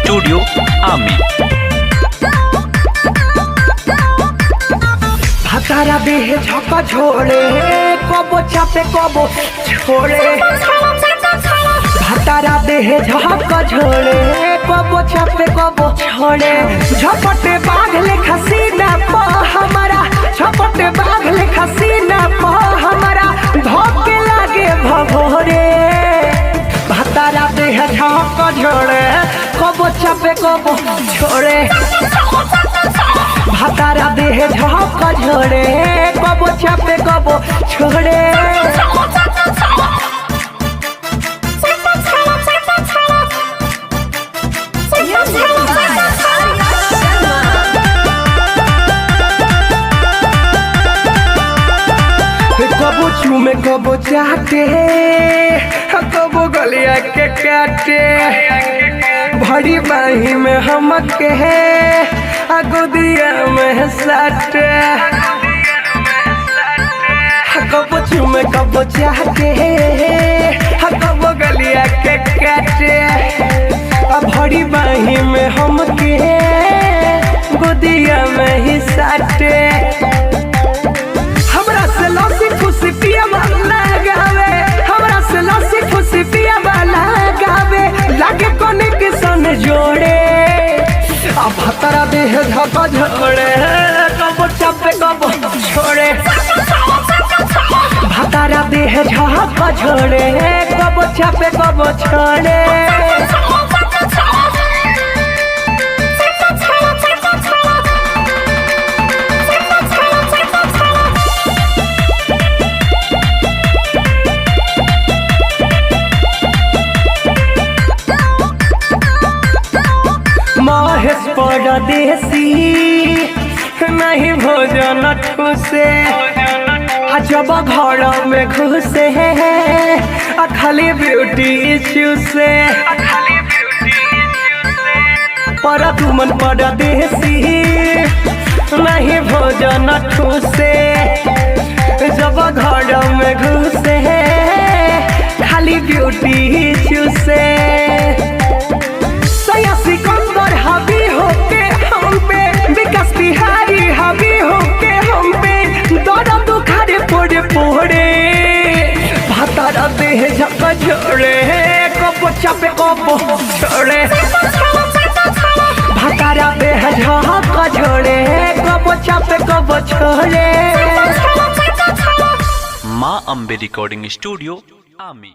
Studio, Ami. भातारा देह झका झोड़े, कबो चापे कबो छोड़े। भातारा देह झका झोड़े, कबो चापे कबो छोड़े। झपटे बाघ ले खसीना प हमारा, झपटे बाघ ले खसीना प हमारा, धोके लागे भभोरे। भातारा देह झका झोड़े, कबो चापे कबो छोड़े। भातारा देह झक झोड़े, कबो चापे कबो छोड़े। कबो चूमे कबो चाटे, कबो गलिया के काटे। भरी बाही में हमके गोदिया में साटे। कबो चूमे कबो चाटे, कबो गलिया के काटे। भरी बाही में हमके गोदिया में ही साटे। हमरा से लसी फुसी पिया वाला गावे, हमरा से लसी फुसी पिया वाला गावे, लागे कोने के सन जोड़े। अब भतरा देह झका झोड़े, कबो चापे कबो छोड़े। भतरा देह झका झोड़े, कबो चापे कबो छोड़े। महेश परदेसी नहीं भोजन ठूसे, जब घर में घुसे आ खाली ब्यूटी इश्यू से। पर तुमन परदेसी नहीं भोजन ठूसे, जब घर में घुसे खाली ब्यूटी इश्यू से। सिकंदर हावी होके हम पे, विकास बिहारी हावी होके हम पे, दर्द दुखारे पोड़े पोड़े। भातारा देह झका झोड़े, कबो चापे कबो छोड़े। भातारा देह झका झोड़े, कबो चापे कबो छोड़े। Ma Ambe Recording Studio, Ami.